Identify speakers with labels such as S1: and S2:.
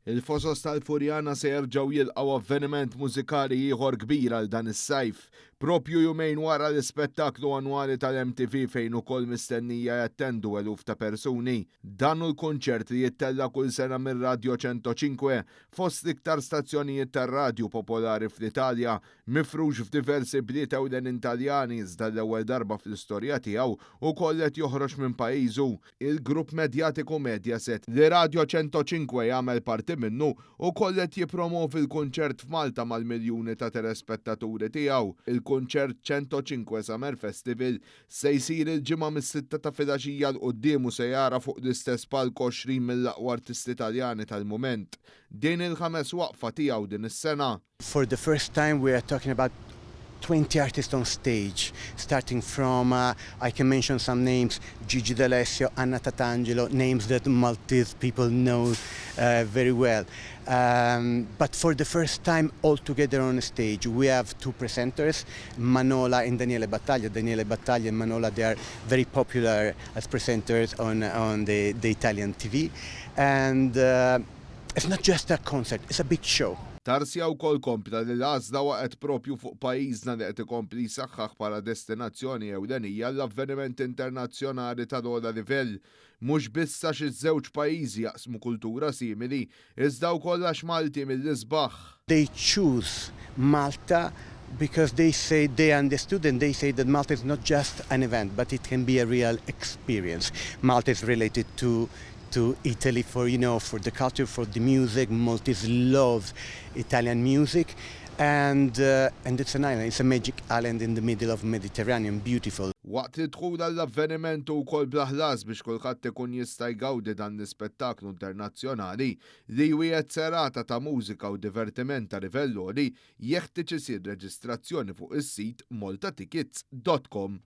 S1: Il-Fosos tal-Furjana se jerġgħu jilqgħu avveniment mużikali ieħor kbir għal dan is-sajf, propju jumejn wara l-ispettaklu annwali tal-MTV fejn ukoll mistennija jattendu eluf ta' persuni. Dan hu l-kunċert li jittella' kull sena minn Radio 105, fost l-iktar stazzjonijiet tar-radju popolari fl-Italja, mifrux f'diversi bliet ewlenin Taljani iżda l-ewwel darba fl-istorja tiegħu ukoll qed joħroġ minn pajjiżu. Il-grupp medjatiku Mediaset, li Radio 105 jagħmel parti minnu, ukoll qed jippromovi l-kunċert f'Malta mal-miljuni ta' telespettaturi tiegħu. Il-kunċert 105 Summer Festival se jsir il-Ġimgħa mis-sitta ta' filgħaxija 'l quddiem u se jara fuq l-istess palk 20 mill-aqwa artisti Taljani tal-mument. Din hi l-ħames waqfa tiegħu din is-sena.
S2: For the first time we are talking about 20 artists on stage, starting from, uh, I can mention some names, Gigi D'Alessio, Anna Tatangelo, names that Maltese people know uh, very well. Um, but for the first time all together on stage, we have two presenters, Manola and Daniele Battaglia. Daniele Battaglia and Manola, they are very popular as presenters on, on the, the Italian TV. And uh, it's not just a concert, it's a big show.
S1: Tarsia wkoll kompla li l-għażla waqgħet propju fuq pajjiżna li qed ikompli jsaħħaħ bħala destinazzjoni ewlenija l-avvenimenti internazzjonali tal-ogħla livell. Mhux biss għax iż-żewġ pajjiżi jaqsmu kultura simili, iżda wkoll għax Malti mill-isbaħ.
S2: They choose Malta because they say they understood and they say that Malta is not just an event, but it can be a real experience. Malta is related to to Italy for you know for the culture, for the music. Maltese loves Italian music, and uh, and it's an island. It's a magic island in the middle of Mediterranean, beautiful.
S1: Waqt li dħul għall-avveniment hu wkoll bla ħlas biex kulħadd ikun jista' jgawdi dan l-ispettaklu internazzjonali li jwiegħed serata ta' mużika u divertiment ta' livell għoli, jeħtieġ isir reġistrazzjoni fuq is-sit maltatickets.com.